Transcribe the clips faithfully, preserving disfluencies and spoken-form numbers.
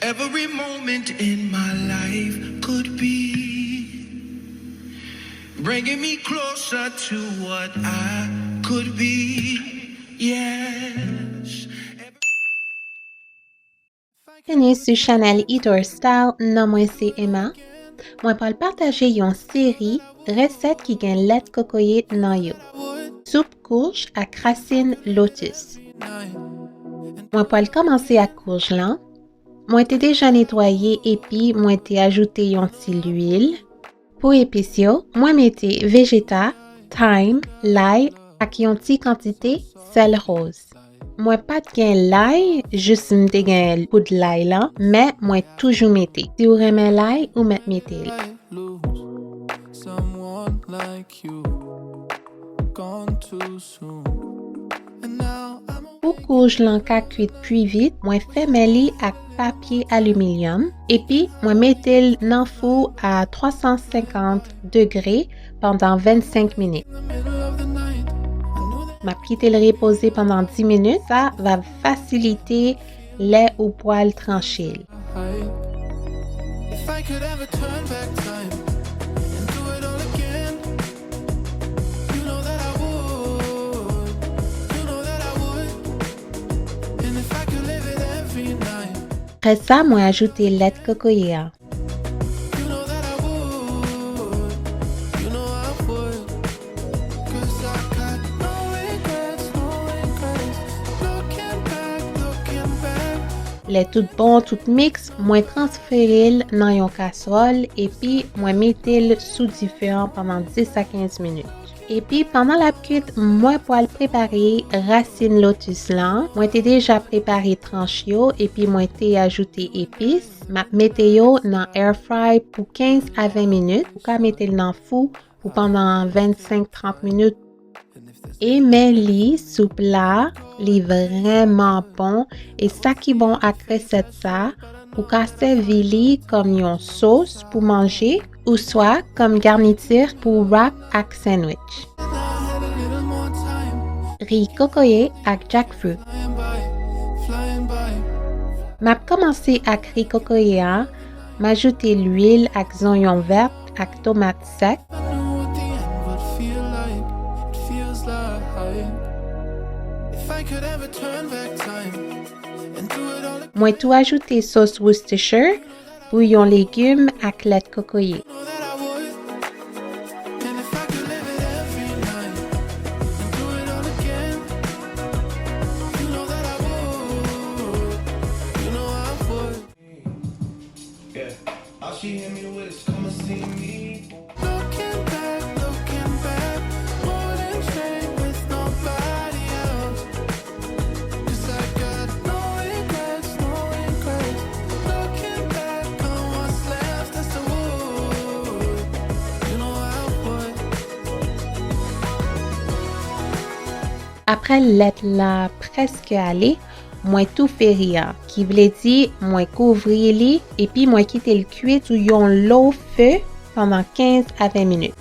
Every moment in my life could be bringing me closer to what I could be. Yes. Bienvenue sur chanèl Eat or Style, non mwen se Emma. Mwen pral pataje yon seri resèt ki gen lèt kokoye nan yo. Soup kouj ak rasin lotus. Mwen pral kòmanse ak kouj lan. Mwen te deja netwaye epi mwen te ajoute yon ti lwil. Pou epis yo, mwen mete vejeta, thyme, lay ak yon ti kantite sèl roz. Mwen pa t gen lay, jis m te gen poud lay lan, men mwen toujou mete. Si w renmen lay, ou mèt mete l. Pou kouj lan ka kwit pi vit, mwen fèmen li ak papye aliminyòm, epi mwen mete l nan fou a twa san senkant degre pandan vennsenk minit. M ap kite l repoze pandan dis minit, sa va fasilite lè ou pral tranche l. If I could ever turn back time and do it all again, you know that I would. You know that I would. And if I could live it every night. Apre sa, mwen ajoute lèt kokoye a. You know that I would. You know I would. 'Cause I got no regrets, no regrets. Looking back, looking back. Lè tout bon, tout miks, mwen transfere l nan yon kaswòl epi mwen mete l sou dife an pandan dis a kenz minit. Epi pandan l ap kwit, mwen pral prepare rasin lotus lan. Mwen te deja prepare tranch yo epi mwen te ajoute epis. M ap mete yo nan air fry pou kenz a ven minit. Ou ka mete l nan fou pou pandan vennsenk trant minit. E men li, soup la, li vrèman bon. E sa ki bon ak resèt sa, ou ka sèvi li kòm yon sos pou manje, oswa kòm garnitir pou wrap ak sandwich. Ri kokoye ak jackfruit. M ap kòmanse ak ri kokoye a, m ajoute lwil ak zonyon vèt ak tomat sèk. Mwen tou ajoute sos Worcestershire, bouyon legim ak lèt kokoye. Yeah. All she hit me with is come and see me. Looking back, looking back, wouldn't trade with nobody else. 'Cause I got no regrets, no regrets. Looking back on what's left, that's the wood. You know I would. Apre lèt la prèske ale, mwen toufe ri a, ki vle di mwen kouvri li epi mwen kite l kwit sou yon lo fe pandan kenz a ven minit.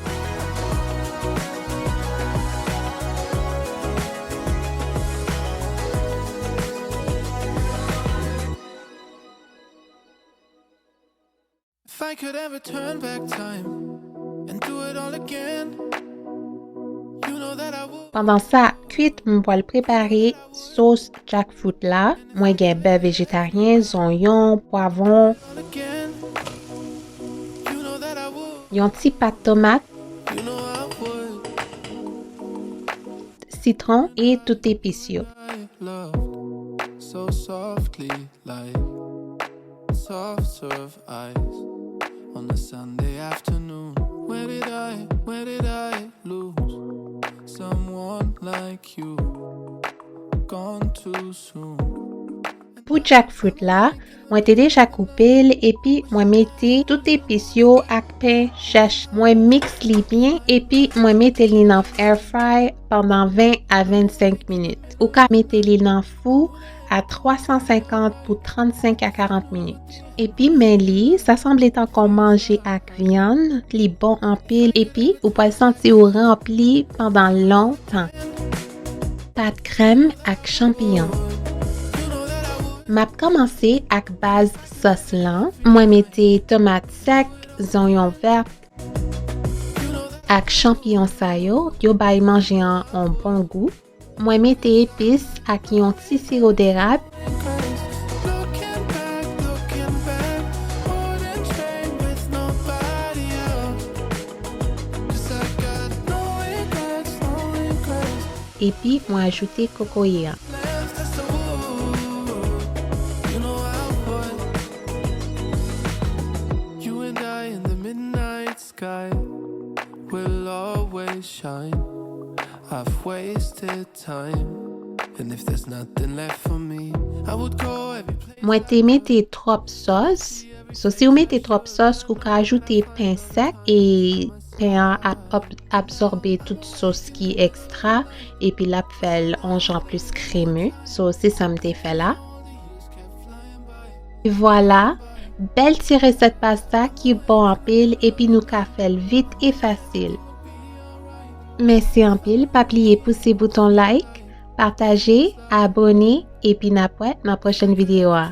If I could ever turn back time and do it all again, you know that I would. Pandan sa ap kwit, m pral prepare sos jackfruit la. Mwen gen bè vejetaryen, zonyon, pwavwon, yon ti pat tomat, sitwon e tout epis yo. Like soft serve ice on a Sunday afternoon. Where did I, where did I lose someone like you? Gone too soon. Pou jackfruit la, mwen te deja koupe l epi mwen mete tout epis yo ak pen chèch. Mwen miks li byen epi mwen mete li nan air fry pandan ven a vennsenk minit. Ou ka mete li nan fou a twa san senkant pou trannsenk a karant minit. Epi men li, sa sanble tankou manje ak vyann, li bon anpil, epi ou pral santi w ranpli pandan lontan. Pat krèm ak chanpiyon. M ap kòmanse ak baz sòs lan. Mwen mete tomat sèk, zonyon vèt, ak chanpiyon sa yo. Yo bay manje an yon bon gou. Mwen mete epis ak yon ti siwo derab. Epi mwen ajoute kokoye an. You and I in the midnight sky will always shine. I've wasted time. And if there's nothing left for me, I would go every place. Mwen te mete twòp sòs. So, si w mete twòp sòs, ou ka ajoute pen sèk e pen an ap, ap absòbe tout sòs ki ekstra epi l ap fè l yon jan plis kreme. So, se sa m te fè la. E vwala, bèl ti resèt pasta ki bon anpil epi nou ka fè l vit e fasil. Mèsi anpil, pa bliye pouse bouton like, pataje, abone, epi n ap wè nan pwochèn videyo a.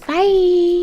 Bye!